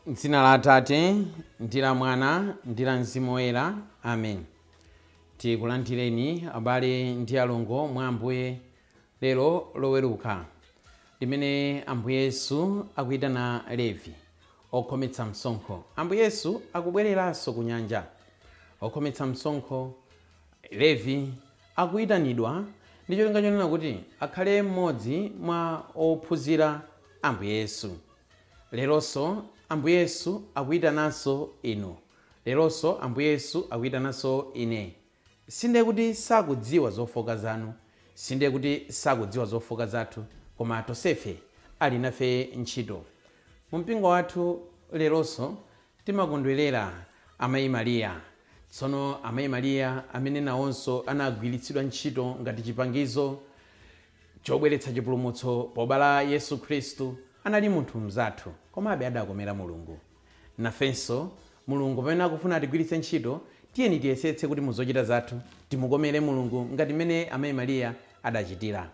M'dzina la Atate, ndi la Mwana, ndi la Mzimu Woyera. Amen. Tikulandireni abale ndi alongo mwa Ambuye lero Loweruka limene Ambuye Yesu akuyitana Levi, okhometsa msonkho. Ambuye Yesu akubwereranso ku nyanja. Okhometsa msonkho Levi akuyitanidwa ndi cholinga chonena kuti akhale mmodzi mwa ophunzira Ambuye Yesu. Leronso Ambuye Yesu akuyitananso inu. Leronso Ambuye Yesu akuyitananso ine. Sindiye kuti sakudziwa zofooka zanu, sindiye kuti sakudziwa zofooka zathu, koma tonsefe ali nafe ntchito. Mu mpingo wathu leronso timakondwerera Amayi Maria. Tsono Amayi Maria amene nawonso anagwiritsidwa ntchito ngati chipangizo chobweretsa chipulumutso pobala Yesu Khristu, anali munthu mnzathu, komabe adakomera Mulungu. Nafenso, Mulungu pamene akufuna atigwiritse ntchito, tiyeni tiyesetse kuti mu zochita zathu timukomere Mulungu ngati mmene Amayi Maria adachitira.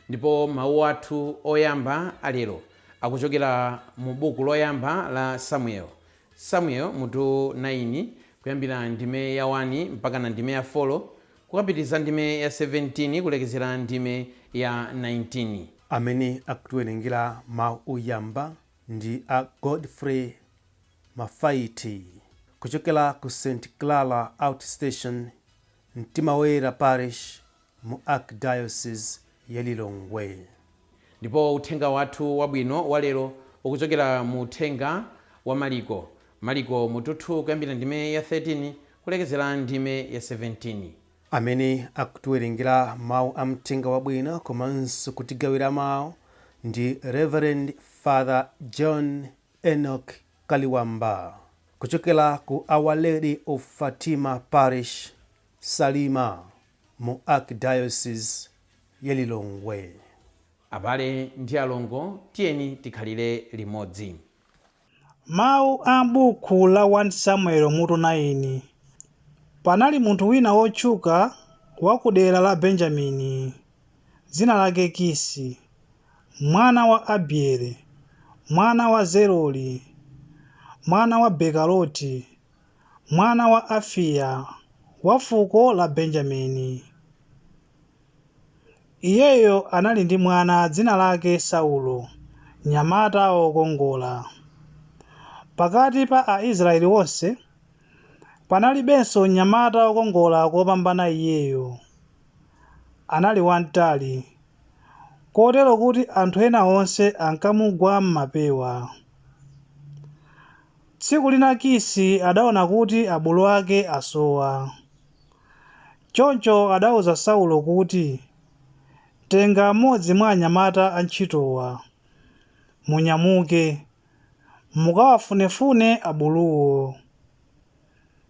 Ndipo mawu athu oyamba a lero akuchokera mu buku loyamba la Samuel, Samuel mutu 9 kuyambira ndime ya 1 mpakana ndime ya 4 kukapitiriza ndime ya 17 kulekezera ndime ya 19. Amene akutiwerengera mawu oyamba ndi a Godfrey Mafaiti kuchokera ku St Clara Outstation, Mtima Woyera Parish mu Archdiocese ya Lilongwe. Ndipo uthenga wathu wabwino wa lero ukuchokera mu uthenga wa Maliko, Maliko mutu 2 kuyambira ndime ya 13 kulekezera ndime ya 17. Amene akutiwerengera mawu a mthenga wabwino komanso kutigawira mawu ndi Rev Father John Enock Kaliwamba kuchokera ku Our Lady of Fatima Parish, Salima mu Archdiocese ya Lilongwe. Abale ndi alongo tiyeni tikhalire limodzi. Mawu a m'buku la 1 Samueli mutu 9. Panali munthu wina wotchuka wa ku dera la Benjamini, dzina lake Kisi, mwana wa Abieli, mwana wa Zerori, mwana wa Bekorati, mwana wa Afiya, wa fuko la Benjamini. Iyeyo anali ndi mwana dzina lake Saulo, mnyamata wokongola. Pakati pa Aisraeli onse, panalibenso mnyamata wokongola kopambana iyeyo. Anali wamtali, kotero kuti anthu ena onse ankamugwa m'mapewa. Tsiku lina Kisi adaona kuti abulu ake asowa. Choncho adauza Saulo kuti, Tenga mmodzi mwa anyamata antchitowa, munyamuke, mukawafunefune abuluwo.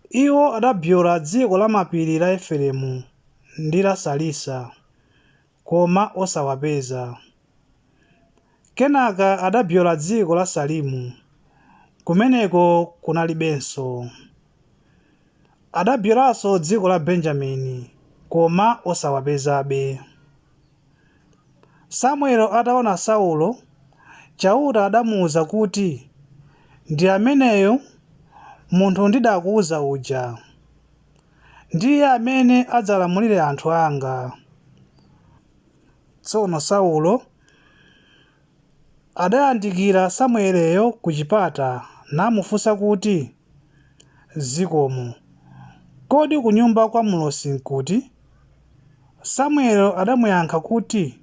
Iwo adabzola dziko lamapiri la Efereimu ndi la Salisa, koma osawapeza. Kenaka adabzola dziko la Salimu, kumeneko kunalibenso. Adabzolanso dziko la Benjamini, koma osawapezabe. Samuele ataona Saulo, Chauta adamuuza kuti, Ndi ameneyu, munthu ndidakuuza uja. Ndiye amene adzalamulire anthu anga. Tsono Saulo adayandikira Samueleyo ku chipata namufunsa kuti, Zikomo, kodi kunyumba kwa mlosi nkuti? Samuele adamuyankha kuti,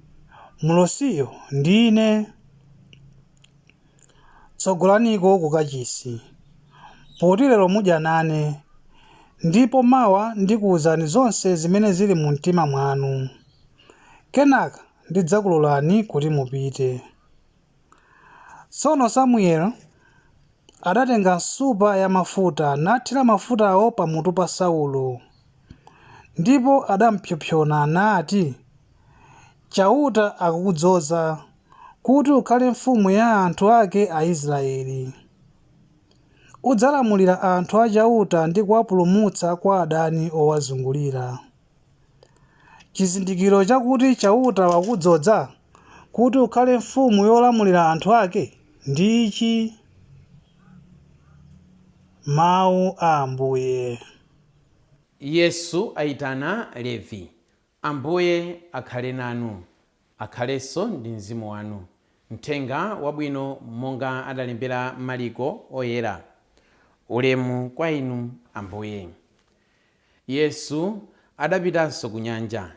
Mlosiyo ndine. Tsogolaniko ku kachisi, poti lero mudya nane, ndipo mawa ndikuuzani zonse zimene zili mumtima mwanu. Kenaka ndidzakulolani kuti mupite. Tsono Samuele adatenga nsupa ya mafuta nathira mafutawo pamutu pa Saulo. Ndipo adampsompsona nati, Chauta akukudzoza kuti ukhale mfumu ya anthu ake Aisraele. Udzalamulira anthu a Chauta ndi kuwapulumutsa kwa adani owazungulira. Chizindikiro chakuti Chauta wakudzoza kuti ukhale mfumu yolamulira anthu ake ndi ichi. Mawu a Ambuye. Yesu ayitana Levi. Ambuye akhale nanu, akhalenso ndi mzimu wanu. Mthenga wabwino monga adalembera Mariko oyera. Ulemu kwa inu, Ambuye. Yesu adapitanso ku nyanja.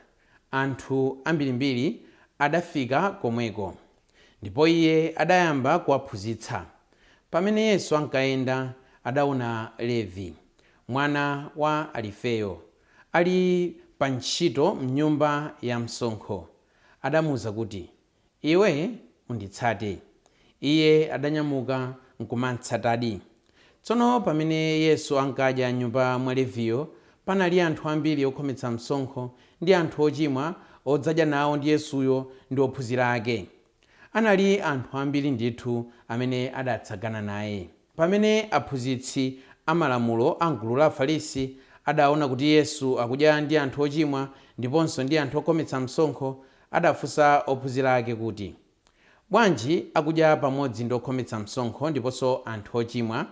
Anthu ambirimbiri adafika komweko, ndipo iye adayamba kuwaphunzitsa. Pamene Yesu ankayenda, adaona Levi, mwana wa Alifeyo, ali pa ntchito m'nyumba ya msonkho. Adamuwuza kuti, "Iwe unditsate." Iye adanyamuka nkumatsatadi. Tsono pamene Yesu ankadya m'nyumba mwa Leviyo, panali anthu ambiri okhometsa msonkho ndi anthu ochimwa odzadya nawo ndi Yesuyo ndi ophunzira ake. Anali anthu ambiri ndithu amene adatsagana naye. Pamene aphunzitsi amalamulo a m'gulu la Afarisi adaona kuti Yesu akudya ndi anthu ochimwa ndiponso ndi anthu okhometsa msonkho, adafunsa ophunzira ake kuti, "Bwanji akudya pamodzi ndi okhometsa msonkho ndiponso anthu ochimwa?"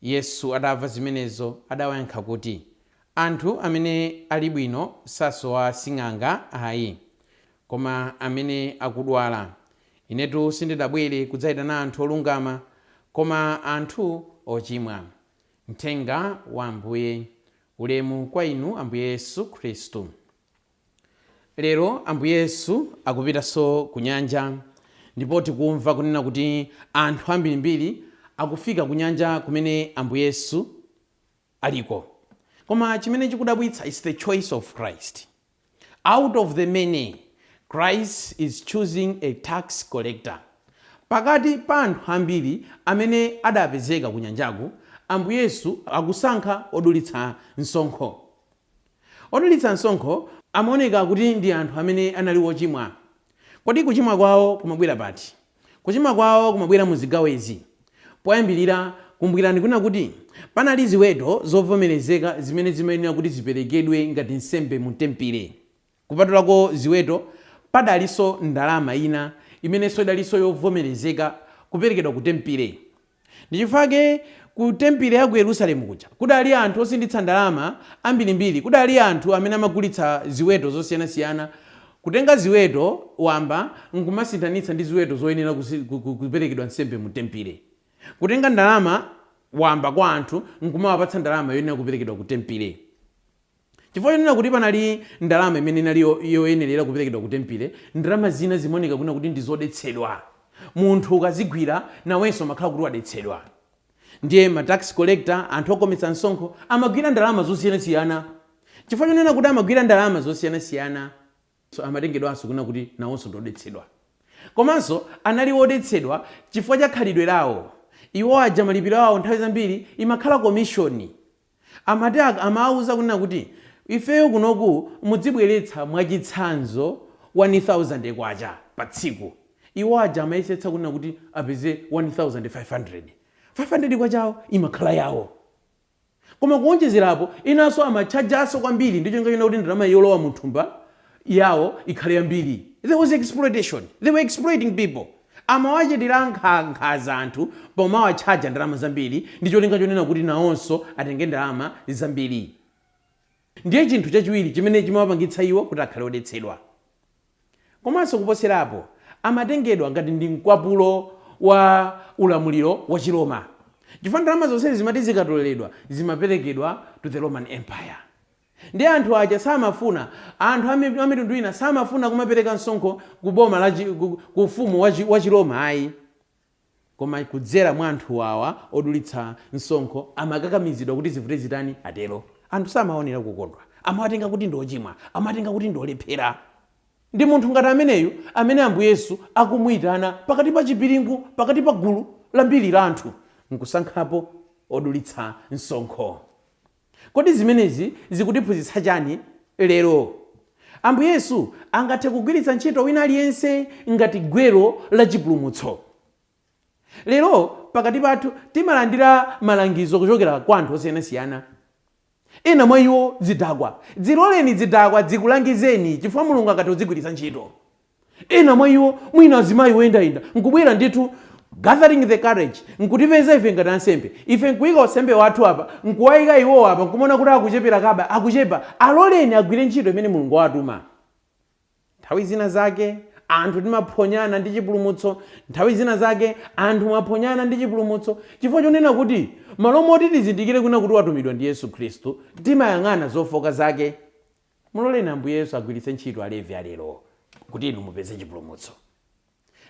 Yesu atamva zimenezo adawayankha kuti, "Anthu amene ali bwino sasowa sing'anga ayi, koma amene akudwala. Inetu sindidabwere kudzayitana anthu olungama, koma anthu ochimwa." Mthenga wa Ambuye. Ulemu kwa inu, Ambuye Yesu Khristu. Lero Ambuye Yesu akupitanso ku nyanja, ndipo tikumva kunena kuti anthu ambirimbiri akufika ku nyanja kumene Ambuye Yesu aliko. Koma chimene chikudabwitsa is the choice of Christ. Out of the many, Christ is choosing a tax collector. Pakati pa anthu ambiri amene adapezeka ku nyanjaku, Ambuye Yesu akusankha odulitsa msonkho. Odulitsa msonkho amaoneka kuti ndi anthu amene anali ochimwa. Kodi kuchimwa kwawo kumabwera pati? Kuchimwa kwawo kumabwera mu zigawo izi. Poyambirira, kumbukirani kunena kuti panali ziweto zovomerezeka zimene zimayenera kuti ziperekedwe ngati nsembe mu tempile. Kupatulako ziweto, padalinso ndalama ina imenenso idalinso yovomerezeka kuperekedwa ku tempile. Ndi chifukwa chake ku tempile ya ku Yerusalemu kuja kudali anthu osinditsa ndalama ambirimbiri, kudali anthu amene amagulitsa ziweto zosiyanasiyana, kutenga ziweto wamba nkumasinthanitsa ndi ziweto zoyenera kuperekedwa nsembe mu tempile, kutenga ndalama wamba kwa anthu nkumawapatsa ndalama yoyenera kuperekedwa ku tempile. Chifukwa chonena kuti panali ndalama imene inali yoyenerera kuperekedwa ku tempile, ndalama zina zimaoneka kunena kuti ndi zodetsedwa. Munthu ukazigwira, nawenso umakhala kuti wadetsedwa. Ndiye ma tax collector, anthu okhometsa msonkho, amagwira ndalama zosiyanasiyana. Chifukwa chonena kuti amagwira ndalama zosiyanasiyana, so amatengedwanso kunena kuti nawonso ndi odetsedwa. Komanso anali odetsedwa chifukwa cha khalidwe lawo. Iwo aja malipiro awo nthawi zambiri imakhala komishoni. Amati amawauza kunena kuti ifeyo kunoku mudzibweretsa mwachitsanzo K1000 pa tsiku. Iwo aja amayesetsa kunena kuti apeze 1500. 500 kwachawo imakhala yawo. Koma kuonjezera apo, inanso amatchajanso kwambiri ndi cholinga chonena kuti ndalama yolowa mu nthumba yawo ikhale yambiri. There was exploitation. They were exploiting people. Amawachitira nkhanza anthu pomawatchaja ndalama zambiri ndi cholinga chonena kuti nawonso atenge ndalama zambiri. Ndiye chinthu chachiwiri chimene chimawapangitsa iwo kuti akhale odetsedwa. Komanso kuposera apo, amatengedwa ngati ndi mkwapulo wa ulamuliro wa Chiroma. Chifukwa ndalama zonsezi zimati zikatoleredwa, zimaperekedwa to the Roman Empire. Ndiye anthu aja samafuna, anthu a mitundu ina samafuna kumapereka msonkho ku boma la ku ufumu wa Chiroma ayi. Koma kudzera mwa anthu awa odulitsa msonkho amakakamizidwa kuti zivute zitani atero. Anthu samawaonera kukondwa. Amawatenga kuti ndi ochimwa. Amawatenga kuti ndi olephera. Ndi munthu ngati ameneyu amene Ambuye Yesu akumuitana pakati pa chipiringu, pakati pa gulu lambiri la anthu, nkusankhapo odulitsa msonkho. Kodi zimenezi zikutiphunzitsa chani lero? Ambuye Yesu angathe kugwiritsa ntchito wina aliyense ngati gwero la chipulumutso. Lero Pakati pathu timalandira malangizo kuchokera kwa anthu osiyanasiyana. Ena mwa iwo zidakwa. Dziloleni zidakwa zikulangizeni, chifukwa Mulungu angathe kudzigwiritsa ntchito. Ena mwa iwo mwina azimayi oyendayenda, nkubwera ndithu, gathering the courage, nkutipeza ife ngati ansembe. Ife nkuyika usembe wathu apa, nkuwayika iwowo apa, nkumaona kuti akuchepera kaba akuchepa. Aloleni agwire ntchito imene Mulungu watuma. Nthawi zina zake anthu timaphonyana ndi chipulumutso. Nthawi zina zake anthu mwaphonyana ndi chipulumutso chifukwa chonena kuti malo moti tizindikire kuna kuti watumidwa ndi Yesu Khristu, timayang'ana zofoka zake. Muloleni Ambuye Yesu agwiritse ntchito Alevi alero kuti inu mupeze chipulumutso.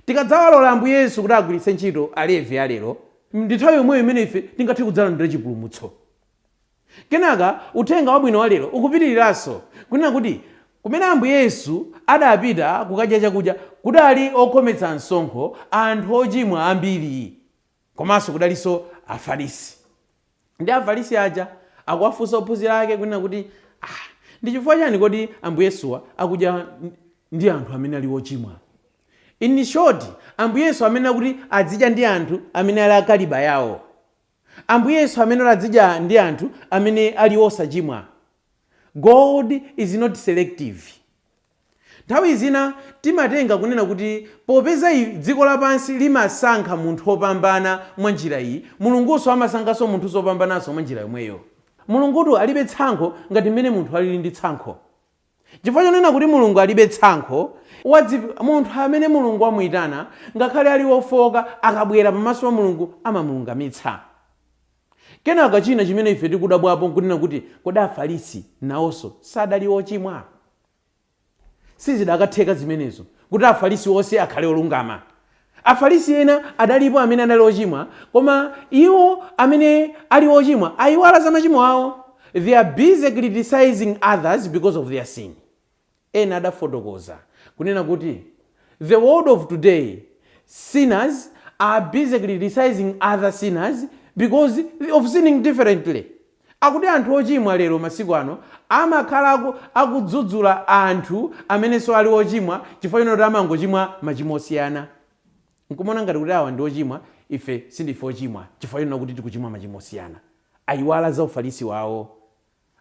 Tikadzawalola Ambuye Yesu kuti agwiritse ntchito Alevi alero, ndi nthawi yomweyo imene ife tingathe kudzalandira chipulumutso. Kenaka uthenga wabwino wa lero ukupitiriranso kunena kuti kumene Ambuye Yesu adapita kukadya chakudya kudali okhometsa msonkho, anthu ochimwa ambiri, komanso kudalinso Afarisi. Ndi Afarisi aja akuwafunsa ophunzira ake kunena kuti, ah, ndi chifukwa chani kodi Ambuye Yesuwa akudya ndi anthu amene ali ochimwa? In short, Ambuye Yesu amene akuti azidya ndi anthu amene ali akaliba yawo, Ambuye Yesu amene azidya ndi anthu amene ali osachimwa. God is not selective. Nthawi zina timatenga kunena kuti popeza dziko lapansi limasankha munthu wopambana mwa njira iyi, Mulungunso amasankhanso munthu wopambananso mwa njira yomweyo. Mulungutu alibe tsankho ngati mmene munthu alili ndi tsankho. Chifukwa chonena kuti Mulungu alibe tsankho, munthu amene Mulungu wamuyitana, ngakhale ali wofowoka, akabwera pamaso pa Mulungu amamulungamitsa. Kenaka china chimene ife tikudabwapo nkunena kuti kodi Afarisi nawonso sadali ochimwa? Sizidakatheka zimenezo kuti Afarisi onse akhale olungama. Afarisi ena adalipo amene anali ochimwa, koma iwo amene ali ochimwa ayiwala za machimo awo. They are busy criticizing others because of their sin. Ena adafotokoza kunena kuti the world of today, sinners are busy criticizing other sinners because of sinning differently. Akuti anthu ochimwa lero masiku ano amakhala akudzudzula anthu amenenso ali ochimwa chifukwa chonena kuti amangochimwa machimo osiyana, nkumaona ngati kuti awa ndi ochimwa, ife sindife ochimwa chifukwa chonena kuti tikuchimwa machimo osiyana. Ayiwala za Ufarisi wawo.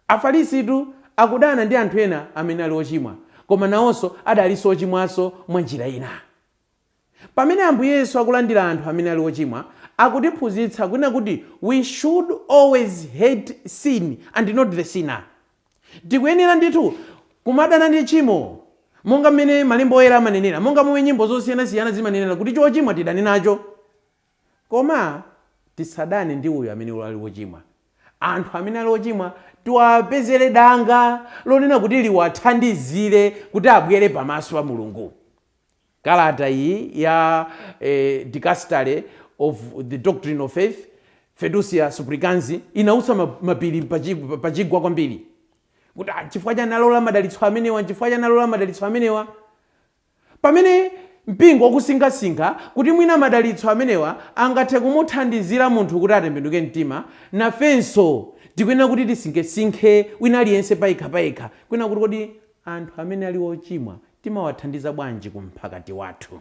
Afarisitu akudana ndi anthu ena amene ali ochimwa, koma nawonso adalinso ochimwanso mwa njira ina. Pamene Ambuye Yesu akulandira anthu amene ali ochimwa, akutiphunzitsa kunena kuti we should always hate sin and not the sinner. Tikuyenera ndithu kumadana ndi tchimo monga mmene malembo oyera amanenera, monga momwe nyimbo zosiyanasiyana zimanenera kuti chochimwa tidane nacho, koma tisadane ndi uyo amene ali wochimwa. Anthu amene ali ochimwa tiwapezere danga lonena kuti liwathandizire kuti abwere pamaso pa Mulungu. Kalata iyi ya Dicastery of the Doctrine of Faith, Fiducia Supplicans, inautsa mapiri pachigwa kwambiri kuti chifukwa chani alola madalitso amenewa, chifukwa chani alola madalitso amenewa, pamene mpingo ukusinkhasinkha kuti mwina madalitso amenewa angathe kumuthandizira munthu kuti atembenuke mtima. Nafenso tikuyenera kuti tisinkhesinkhe, wina aliyense payekha payekha, kwina kuti kodi anthu amene ali ochimwa timawathandiza bwanji kumphakati wathu?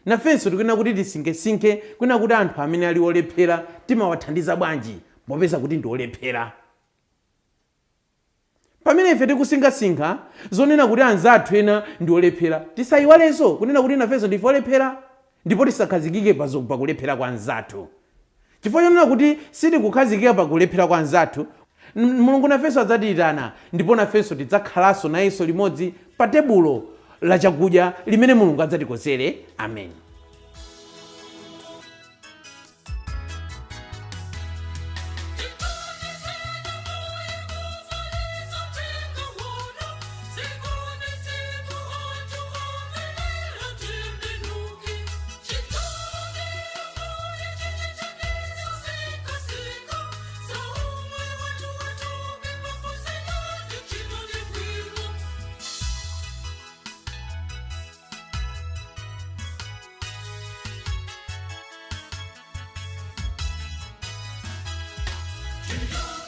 Nafenso tikuyenera kuti tisinkhesinkhe kwina kuti anthu amene ali olephera timawathandiza bwanji popeza kuti ndi olephera? Pamene ife tikusinkhasinkha zonena kuti anzathu ena ndi olephera, tisayiwalenso kunena kuti nafenso ndife olephera, ndipo tisakhazikike pa kulephera kwa anzathu. Chifukwa chonena kuti sitikukhazikika pa kulephera kwa anzathu, Mulungu nafenso adzatiyitana, ndipo nafenso tidzakhalanso nayenso limodzi pa tebulo la chakudya limene Mulungu adzatikonzere. Amen. Children.